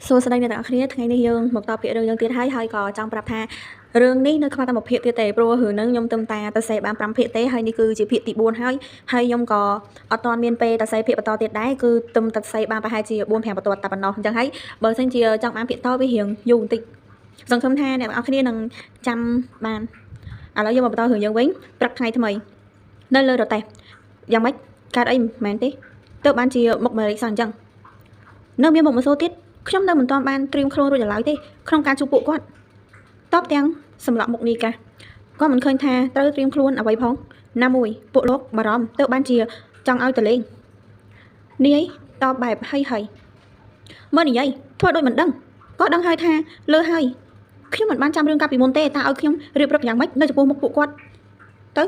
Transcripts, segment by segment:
សួស្តីអ្នកទាំងអស់គ្នាថ្ងៃនេះយើងមកតបភាគរឿងយើងទៀតហើយហើយក៏ចង់ប្រាប់ថារឿងនេះនៅខ្វះតែមួយភាគទៀតទេព្រោះរឿងហ្នឹងខ្ញុំទឹមតាទៅសេបាន5ភាគទេហើយនេះគឺជាភាគទី4ហើយហើយខ្ញុំក៏អត់ទាន់មានពេលទៅសេភាគបន្តទៀតដែរគឺទឹមតែសេបានប្រហែលជា4 5បន្ទាត់តែប៉ុណ្ណោះអញ្ចឹងហើយបើសិនជាចង់បានភាគតវារៀងយូរបន្តិចសង្ឃឹមថាអ្នកទាំងអស់គ្នានឹងចាំបានឥឡូវយើងមកបន្តរឿងយើងវិញព្រឹកថ្ងៃថ្មីនៅលើរទេះយ៉ាងម៉េចកើតអីមិនមែនទេទើបបានជាមុខមេរិកសោះអញ្ចឹងនៅមានមុខមកសូទៀតខ្ញុំនៅមិនទាន់បានត្រៀមខ្លួនរួចឡើយទេក្នុងការជួបពួកគាត់តបទាំងសម្រាប់មុខនេះកាក៏មិនឃើញថាត្រូវត្រៀមខ្លួនអ្វីផងណាមួយពួកលោកបារម្ភទើបបានជាចង់ឲ្យទៅលេងនាយតបបែបហីហីមើលនិយាយធ្វើដូចមិនដឹងក៏ដឹងហើយថាលើហើយខ្ញុំមិនបានចាំរឿងកាលពីមុនទេតើឲ្យខ្ញុំរៀបរឹកយ៉ាងម៉េចនៅចំពោះមុខពួកគាត់ទៅ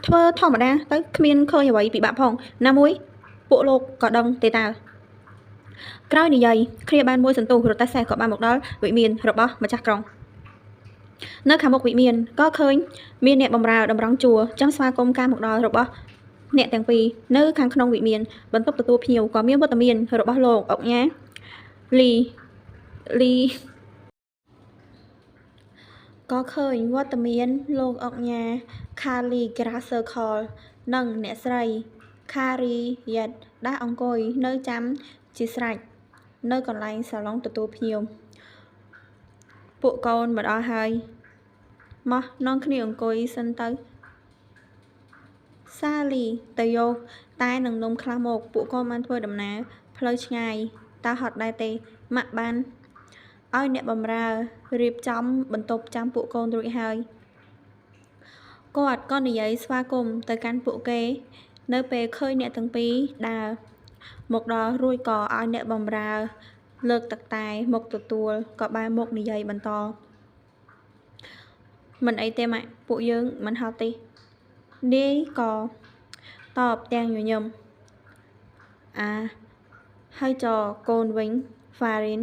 ធ្វើធម្មតាទៅគ្មានឃើញអ្វីពិបាកផងណាមួយពួកលោកក៏ដឹងទេតើក្រោយនិយាយគ្នាបានមួយសន្ទុះរទេះសេះក៏បានមកដល់វិមានរបស់ម្ចាស់ក្រុងនៅខាងមុខវិមានក៏ឃើញមានអ្នកបម្រើតម្រង់ជួរចាំស្វាគមន៍ការមកដល់របស់អ្នកទាំងពីរនៅខាងក្នុងវិមានបន្ទប់ទទួលភ្ញៀវក៏មានវត្តមានរបស់លោកអុកញ៉ាលីលីក៏ឃើញវត្តមានលោកអុកញ៉ាខាលីក្រាសឺខលនិងអ្នកស្រីខារីយ៉េតដែលអង្គុយនៅចាំជាស្រេចនៅកន្លែងសាឡុងទទួលភ្ញៀវពួកកូនមកដល់ហើយមកនាំគ្នាអង្គុយសិនទៅសាលីទៅយកតែនឹងនំខ្លះមកពួកកូនបានធ្វើដំណើរផ្លូវឆ្ងាយតើហត់ដែរទេម៉ាក់បានឲ្យអ្នកបម្រើរៀបចំបន្ទប់ចាំពួកកូនរួចហើយគាត់ក៏និយាយស្វាគមន៍ទៅកាន់ពួកគេនៅពេលឃើញអ្នកទាំងពីរដើរមកដល់រួចក៏ឲ្យអ្នកបម្រើលើកទឹកតែមកទទួលក៏បែរមុខនិយាយបន្តមិនអីទេម៉ាក់ពួកយើងមិនហត់ទេនាយក៏តបទាំងញញឹមអាហើយចកូនវិញហ្វារីន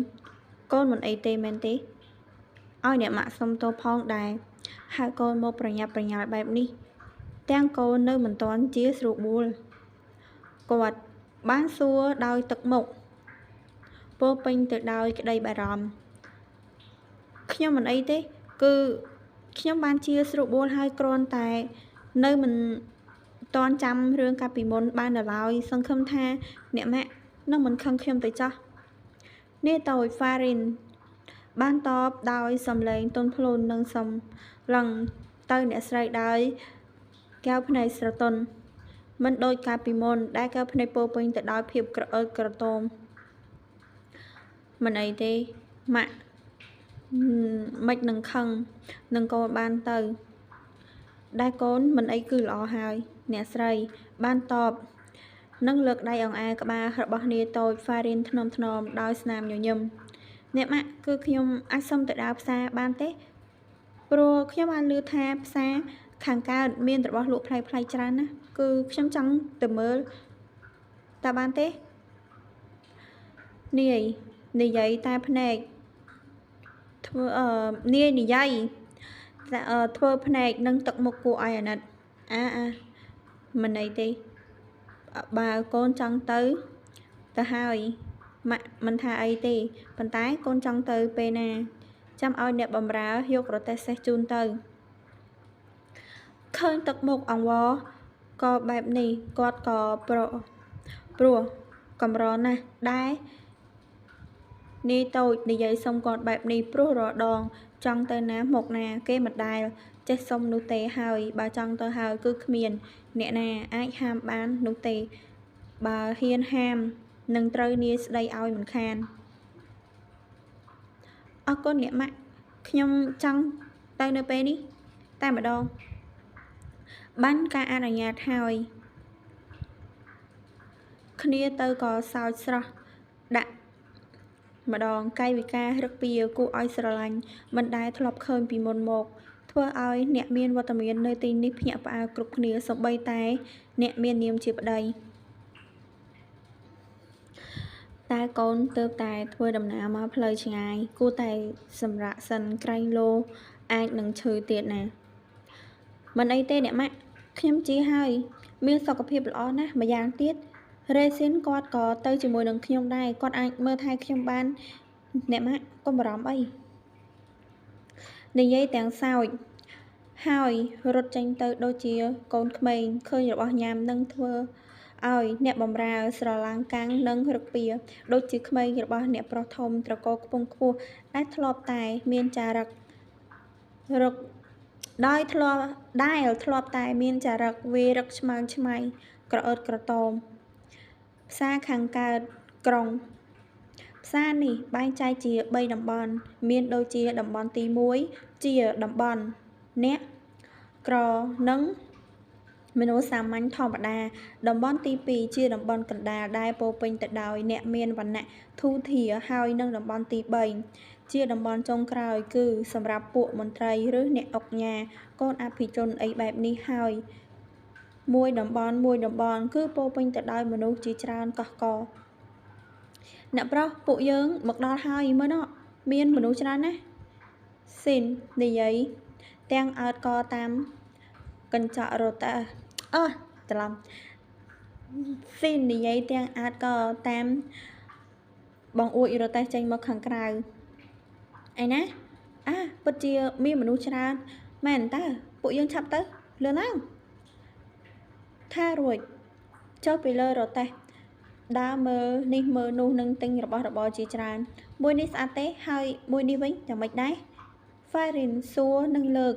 កូនមិនអីទេមែនទេឲ្យអ្នកម៉ាក់សុំទោសផងដែរហៅកូនមកប្រញាប់ប្រញាល់បែបនេះទាំងកូននៅមិនទាន់ជាស្រួលបួលគាត់បានសួរដោយទឹកមុខពោពេញទៅដោយក្តីបារម្ភខ្ញុំមិនអីទេគឺខ្ញុំបានជាស្រួលបួលហើយគ្រាន់តែនៅមិនទាន់ចាំរឿងកាលពីមុនបាននៅឡើយសង្ឃឹមថាអ្នកម៉ាក់នឹងមិនខឹងខ្ញុំទៅចោះនាយតូចហ្វារីនបានតបដោយសំឡេងទន់ភ្លន់និងសំឡឹងទៅអ្នកស្រីដោយកែវភ្នែកស្រទន់មិនដូចកាលពីមុនដែលកែវភ្នែកពោពេញទៅដោយភាពក្រអឺតក្រទមមិនអីទេម៉ាក់មិននឹងខឹងនឹងកូនបានទៅដែលកូនមិនអីគឺល្អហើយអ្នកស្រីបានតបនិងលើកដៃអង្អែលក្បាលរបស់នាយតូចហ្វារីនថ្នមថ្នមដោយស្នាមញញឹមអ្នកម៉ាក់គឺខ្ញុំអាចសុំទៅដើរផ្សារបានទេព្រោះខ្ញុំបានឮថាផ្សារខាងកើតមានរបស់លក់ប្លែកៗច្រើនណាស់គឺខ្ញុំចង់ទៅមើលតើបានទេនាយនិយាយតែភ្នែកធ្វើនាយនិយាយតែធ្វើភ្នែកនិងទឹកមុខគួរឲ្យអាណិតអាអាមិនអីទេបើកូនចង់ទៅទៅហើយម៉ាក់មិនថាអីទេប៉ុន្តែកូនចង់ទៅពេលណាចាំឲ្យអ្នកបម្រើយករទេះសេះជូនទៅឃើញទឹកមុខអង្វរក៏បែបនេះគាត់ក៏ព្រោះកម្រណាស់ដែរនាយតូចនិយាយសុំគាត់បែបនេះព្រោះរាល់ដងចង់ទៅណាមកណាគេមិនដែលចេះសុំនោះទេហើយបើចង់ទៅហើយគឺគ្មានអ្នកណាអាចហាមបាននោះទេបើហ៊ានហាមនឹងត្រូវនាយស្ដីឲ្យមិនខានអរគុណអ្នកម៉ាក់ខ្ញុំចង់ទៅនៅពេលនេះតែម្ដងបានការអនុញ្ញាតហើយគ្នាទៅក៏សោចស្រស់ដាក់ម្ដងកាយវិការរឹកពីគួរឲ្យស្រឡាញ់មិនដែលធ្លាប់ឃើញពីមុនមកធ្វើឲ្យអ្នកមានវត្តមាននៅទីនេះភ្ញាក់ផ្អើលគ្រប់គ្នាសូម្បីតែអ្នកមាននាមជាប្តីតែកូនទើបតែធ្វើដំណើរមកផ្លូវឆ្ងាយគួរតែសម្រាកសិនក្រែងលោអាចនឹងឈឺទៀតណាមិនអីទេអ្នកម៉ាក់ខ្ញុំជាហើយមានសុខភាពល្អណាស់ម្យ៉ាងទៀត រេស៊ីនគាត់ក៏ទៅជាមួយនឹងខ្ញុំដែរគាត់អាចមើលថែខ្ញុំបានអ្នកម៉ាក់កុំបារម្ភអីនិយាយទាំងសើចហើយរត់ចេញទៅដូចជាកូនក្មេងឃើញរបស់ញ៉ាំនឹងធ្វើឲ្យអ្នកបម្រើស្រឡាំងកាំងនិងរឹកពៀដូចជាក្មេងរបស់អ្នកប្រុសធំត្រកូលខ្ពង់ខ្ពស់ដែលធ្លាប់តែមានចារឹករឹកដោយធ្លាប់ដែលធ្លាប់តែមានចារឹកវារឹកឆ្មើងឆ្មៃក្រអឺតក្រតមផ្សារខាងកើតក្រុងផ្សារនេះបែងចែកជា3តំបន់មានដូចជាតំបន់ទី1ជាតំបន់អ្នកក្រនិងមនុស្សសាមញ្ញធម្មតាតំបន់ទី2ជាតំបន់កណ្ដាលដែលពោពេញទៅដោយអ្នកមានវណ្ណៈធូរធារហើយនិងតំបន់ទី3ជាតំបន់ចុងក្រោយគឺសម្រាប់ពួកមន្ត្រីឬអ្នកឧកញ៉ាកូនអភិជនអីបែបនេះហើយមួយតំបន់មួយតំបន់គឺពោពេញទៅដោយមនុស្សជាច្រើនកោះកអ្នកប្រុសពួកយើងមកដល់ហើយមើលណមានមនុស្សច្រើនណាស់ស៊ីននិយាយទាំងអើតកតាមកញ្ចក់រត់អើច្រឡំស៊ីននិយាយទាំងអើតកតាមបងអួចរទេះចេញមកខាងក្រៅអីណាអាពិតជាមានមនុស្សច្រើនមែនតើពួកយើងឆាប់ទៅលឿនឡើងថារួចចុះពីលើរទេះដើរមើលនេះមើលនោះនឹងទិញរបស់របរជាច្រើនមួយនេះស្អាតទេហើយមួយនេះវិញយ៉ាងម៉េចដែរហ្វារិនសួរនឹងលើក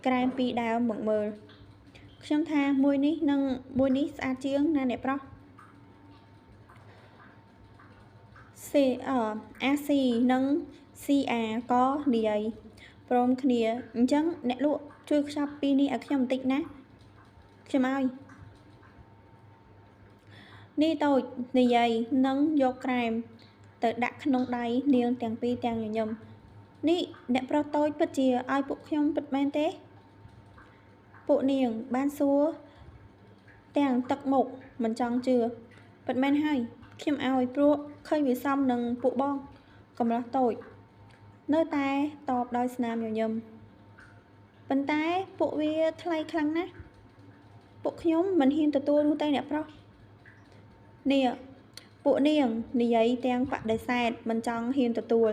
ក្រែមពីរដើមមកមើលខ្ញុំថាមួយនេះនិងមួយនេះស្អាតជាងណាអ្នកប្រុស C AC និង CA ក៏និយាយព្រមគ្នាអញ្ចឹងអ្នកលក់ជួយខ្ចប់ពីរនេះឲ្យខ្ញុំបន្តិចណាខ្ញុំឲ្យនេះតូចនិយាយនឹងយកក្រែមទៅដាក់ក្នុងដៃនាងទាំងពីរទាំងញញឹមនេះអ្នកប្រុសតូចពិតជាឲ្យពួកខ្ញុំពិតមែនទេពួកនាងបានសួរទាំងទឹកមុខមិនចង់ជឿពិតមែនហើយខ្ញុំឲ្យព្រោះឃើញវាសមនឹងពួកបងកំឡោះតូចនៅតែតបដោយស្នាមញញឹមប៉ុន្តែពួកវាថ្លៃខ្លាំងណាស់ពួកខ្ញុំមិនហ៊ានទទួលនោះទេអ្នកប្រុសនេះពួកនាងនិយាយទាំងបដិសេធមិនចង់ហ៊ានទទួល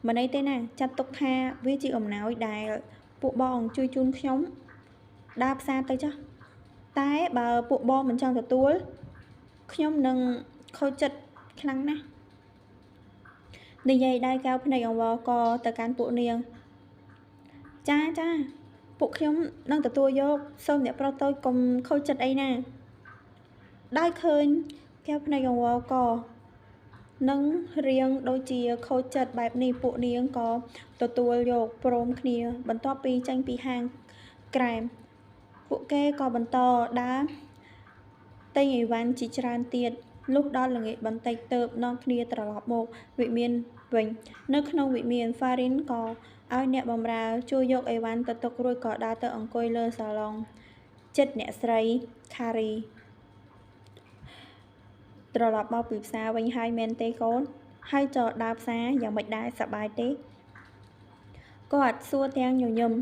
មិនអីទេណាចាត់ទុកថាវាជាអំណោយដែលពួកបងជួយជូនខ្ញុំដើរផ្សារទៅចុះតែបើពួកបងមិនចង់ទទួលខ្ញុំនឹងខូចចិត្តខ្លាំងណាស់និយាយដោយកែវភ្នែកអង្វរកទៅកាន់ពួកនាងចាចាពួកខ្ញុំនឹងទទួលយកសូមអ្នកប្រុសតូចកុំខូចចិត្តអីណាដោយឃើញកែវភ្នែកអង្វរកនឹងរៀងដូចជាខូចចិត្តបែបនេះពួកនាងក៏ទទួលយកព្រមគ្នាបន្ទាប់ពីចេញពីហាងក្រែមពួកគេក៏បន្តដើរទិញអីវ៉ាន់ជាច្រើនទៀតលុះដល់ល្ងាចបន្តិចទៅនាំគ្នាត្រឡប់មកវិមានវិញនៅក្នុងវិមានហ្វារិនក៏ឲ្យអ្នកបម្រើជួយយកអីវ៉ាន់ទៅទុករួចក៏ដើរទៅអង្គុយលើសាឡុងចិត្តអ្នកស្រីខារីត្រឡប់មកពីផ្សារវិញហើយមែនទេកូនហើយចដើរផ្សារយ៉ាងម៉េចដែរសប្បាយទេគាត់សួរទាំងញញឹម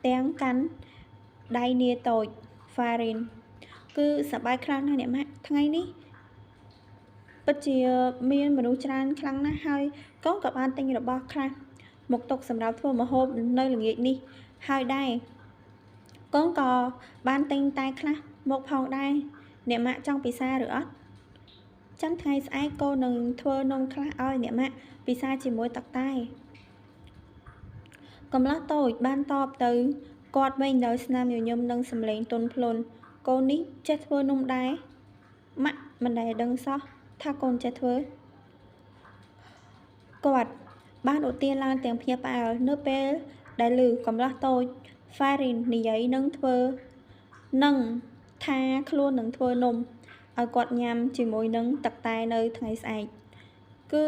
ទាំងកាន់ដៃនាតូចហ្វារិនគឺសប្បាយខ្លាំងណាស់អ្នកម៉ាក់ថ្ងៃនេះពិតជាមានមនុស្សច្រើនខ្លាំងណាស់ហើយកូនក៏បានទិញរបស់ខ្លះមកទុកសម្រាប់ធ្វើម្ហូបនៅល្ងាចនេះហើយដែរកូនក៏បានទិញតែខ្លះមកផងដែរអ្នកម៉ាក់ចង់ពិសាឬអត់ចាំថ្ងៃស្អែកកូននឹងធ្វើនំខ្លះឲ្យអ្នកម៉ាក់ពិសាជាមួយទឹកតែកំឡោះតូចបានតបទៅគាត់វិញដោយស្នាមញញឹមនិងសម្លេងទន់ភ្លន់កូននេះចេះធ្វើនំដែរម៉ាក់មិនដែលដឹងសោះថាកូនចេះធ្វើគាត់បានឧទានឡើងទាំងភ្ញាក់ផ្អើលនៅពេលដែលឮកំឡោះតូចហ្វារិននិយាយនឹងធ្វើនឹងថាខ្លួននឹងធ្វើនំឲ្យគាត់ញ៉ាំជាមួយនឹងទឹកតែនៅថ្ងៃស្អែកគឺ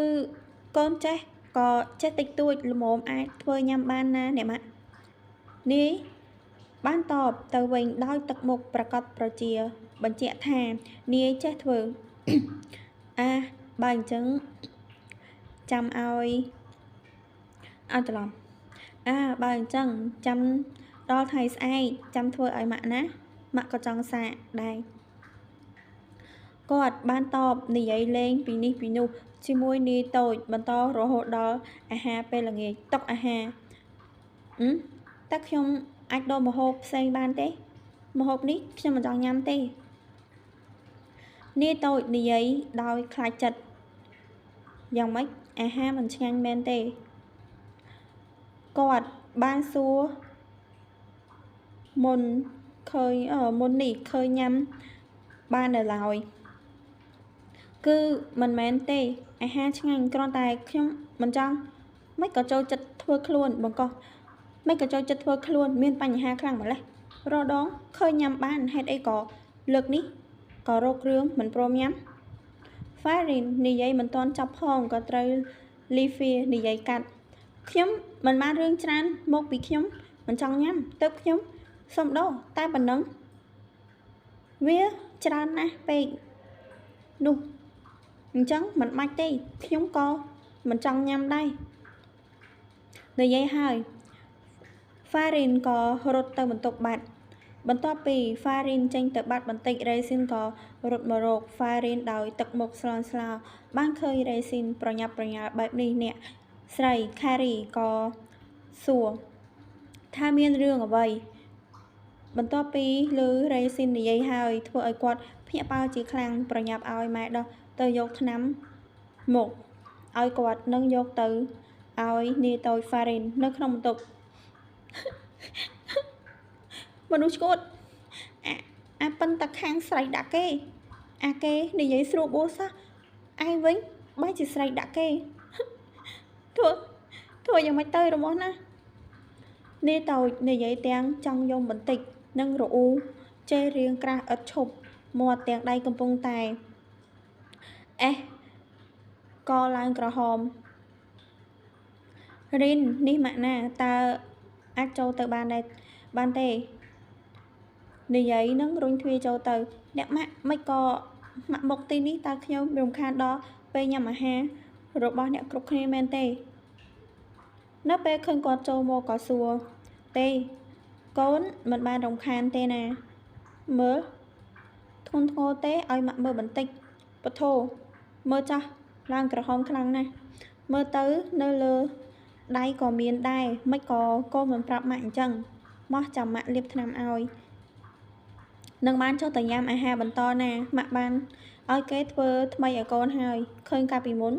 កូនចេះក៏ចេះតិចតួចល្មមអាចធ្វើញ៉ាំបានណាអ្នកម៉ាក់នាយបានតបទៅវិញដោយទឹកមុខប្រកាសប្រជាបញ្ជាក់ថានាយចេះធ្វើអាបើអញ្ចឹងចាំឲ្យច្រឡំអាបើអញ្ចឹងចាំដល់ថ្ងៃស្អែកចាំធ្វើឲ្យម៉ាក់ណាម៉ាក់ក៏ចង់សាកដែរ គាត់បានតបនិយាយលេងពីនេះពីនោះជាមួយនាយតូចបន្តរហូតដល់អាហារពេលល្ងាចតុអាហារអឺតើខ្ញុំអាចដូរម្ហូបផ្សេងបានទេម្ហូបនេះខ្ញុំមិនចង់ញ៉ាំទេនាយតូចនិយាយដោយខ្លាចចិត្តយ៉ាងម៉េចអាហារមិនឆ្ងាញ់មែនទេគាត់បានសួរមុនឃើញមុននេះឃើញញ៉ាំបាននៅឡើយគឺមិនមែនទេអាហារឆ្ងាញ់គ្រាន់តែខ្ញុំមិនចង់មិនក៏ចូលចិត្តធ្វើខ្លួនបង្កោះមិនក៏ចូលចិត្តធ្វើខ្លួនមានបញ្ហាខ្លាំងម្ល៉េះរដងឃើញញ៉ាំបានហេតុអីក៏លើកនេះក៏រករឿងមិនព្រមញ៉ាំហ្វារីននិយាយមិនទាន់ចប់ផងក៏ត្រូវលីហ្វៀនិយាយកាត់ខ្ញុំមិនបានរឿងច្រើនមកពីខ្ញុំមិនចង់ញ៉ាំទើបខ្ញុំសុំដូរតែប៉ុណ្ណឹងវាច្រើនណាស់ពេកនោះអញ្ចឹងមិនបាច់ទេខ្ញុំក៏មិនចង់ញ៉ាំដែរនិយាយហើយហ្វារីនក៏រត់ទៅបន្ទប់បាត់បន្ទាប់ពីហ្វារីនចេញទៅបាត់បន្តិចរេស៊ីនក៏រត់មករកហ្វារីនដោយទឹកមុខស្លន់ស្លោបានឃើញរេស៊ីនប្រញាប់ប្រញាល់បែបនេះអ្នកស្រីខារីក៏សួរថាមានរឿងអ្វីបន្ទាប់ពីឮរេស៊ីននិយាយហើយធ្វើឲ្យគាត់ភ្ញាក់ផ្អើលជាខ្លាំងប្រញាប់ឲ្យម៉ែដោះទៅយកថ្នាំមកឲ្យគាត់នឹងយកទៅឲ្យនាយតូចហ្វារីននៅក្នុងបន្ទប់មនុស្សឈួតអាប៉ិនតាខាងស្រែកដាក់គេអាគេនិយាយស្រួលបួសោះឯងវិញបែរជាស្រែកដាក់គេធ្វើយ៉ាងម៉េចទៅរបស់ណានាយតូចនិយាយទាំងចង់យំបន្តិចនិងរអ៊ូចេះរៀងក្រាស់ឥតឈប់មាត់ទាំងដៃកំពុងតែអេះកឡើងក្រហមរីននេះម៉ាក់ណាតើអាចចូលទៅបានដែរបានទេនិយាយនឹងរុញទ្វារចូលទៅអ្នកម៉ាក់មិនក៏ម៉ាក់មកទីនេះតើខ្ញុំរំខានដល់ពេលញ៉ាំអាហាររបស់អ្នកគ្រប់គ្នាមែនទេនៅពេលឃើញគាត់ចូលមកក៏សួរទេកូនមិនបានរំខានទេណាមើលធ្ងន់ធ្ងរទេឲ្យម៉ាក់មើលបន្តិចពធមើលចាស់ឡើងក្រហមខ្លាំងណាស់មើលទៅនៅលើដៃក៏មានដែរមិនក៏កូនមិនប្រាប់ម៉ាក់អញ្ចឹងមកចាំម៉ាក់លាបថ្នាំឲ្យនឹងបានចុះទៅញ៉ាំអាហារបន្តណាម៉ាក់បានឲ្យគេធ្វើថ្មីឲ្យកូនហើយឃើញកាលពីមុន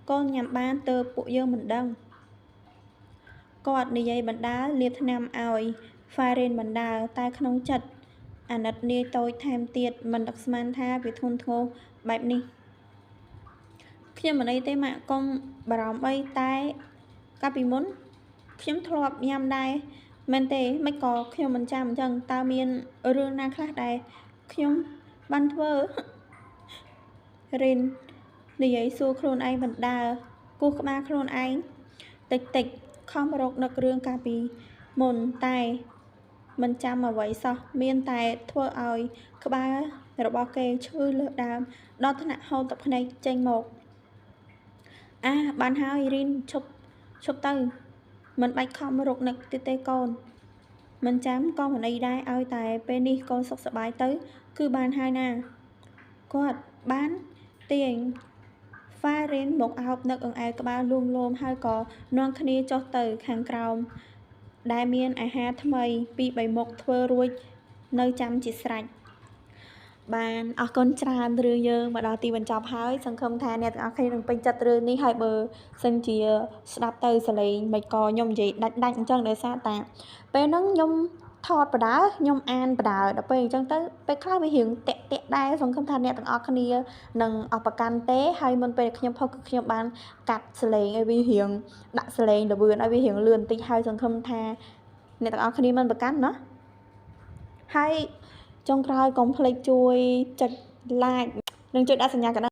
កូនញ៉ាំបានទើបពួកយើងមិនដឹងគាត់និយាយបណ្ដាលលាបថ្នាំឲ្យហ្វារីនបណ្ដាលតែក្នុងចិត្តអាណិតនាយតូចថែមទៀតមិនដឹកស្មានថាវាធ្ងន់ធ្ងរបែបនេះខ្ញុំមិនអីទេម៉ាក់កុំបារម្ភអីតែកាលពីមុនខ្ញុំធ្លាប់ញ៉ាំដែរមែនទេមិនក៏ខ្ញុំមិនចាំអញ្ចឹងតើមានរឿងណាខ្លះដែរខ្ញុំបានធ្វើរីននិយាយសួរខ្លួនឯងបណ្ដាលគោះក្បាលខ្លួនឯងតិចតិចខំរកនឹករឿងកាលពីមុនតែមិនចាំអ្វីសោះមានតែធ្វើឲ្យក្បាលរបស់គេឈឺលើសដើមដល់ថ្នាក់ហូរទឹកភ្នែកចេញមកអាបានហើយរីនឈប់ទៅមិនបាច់ខំរកនឹកទៀតទេកូនមិនចាំក៏មិនអីដែរឲ្យតែពេលនេះកូនសុខសប្បាយទៅគឺបានហើយណាគាត់បានទាញហ្វារីនមកអោបនឹកអង្អែលក្បាលលួងលោមហើយក៏នាំគ្នាចុះទៅខាងក្រោមដែលមានអាហារថ្មីពីរបីមុខធ្វើរួចនៅចាំជាស្រេចបានអរគុណច្រើនរឿងយើងមកដល់ទីបញ្ចប់ហើយសង្ឃឹមថាអ្នកទាំងអស់គ្នានឹងពេញចិត្តរឿងនេះហើយបើសិនជាស្ដាប់ទៅសលេងមិនក៏ខ្ញុំនិយាយដាច់អញ្ចឹងដោយសារតាពេលហ្នឹងខ្ញុំថតបដាខ្ញុំអានបដាដល់ពេលអញ្ចឹងទៅពេលខ្លះវារៀងតាក់ដែរសង្ឃឹមថាអ្នកទាំងអស់គ្នានឹងអស់ប្រកាន់ទេហើយមុនពេលខ្ញុំផុសគឺខ្ញុំបានកាត់សលេងឲ្យវារៀងដាក់សលេងល្បឿនឲ្យវារៀងលឿនបន្តិចហើយសង្ឃឹមថាអ្នកទាំងអស់គ្នាមិនប្រកាន់ណាហើយចុងក្រោយកុំភ្លេចជួយចុច like និងចុចដាក់សញ្ញាកណ្ដឹង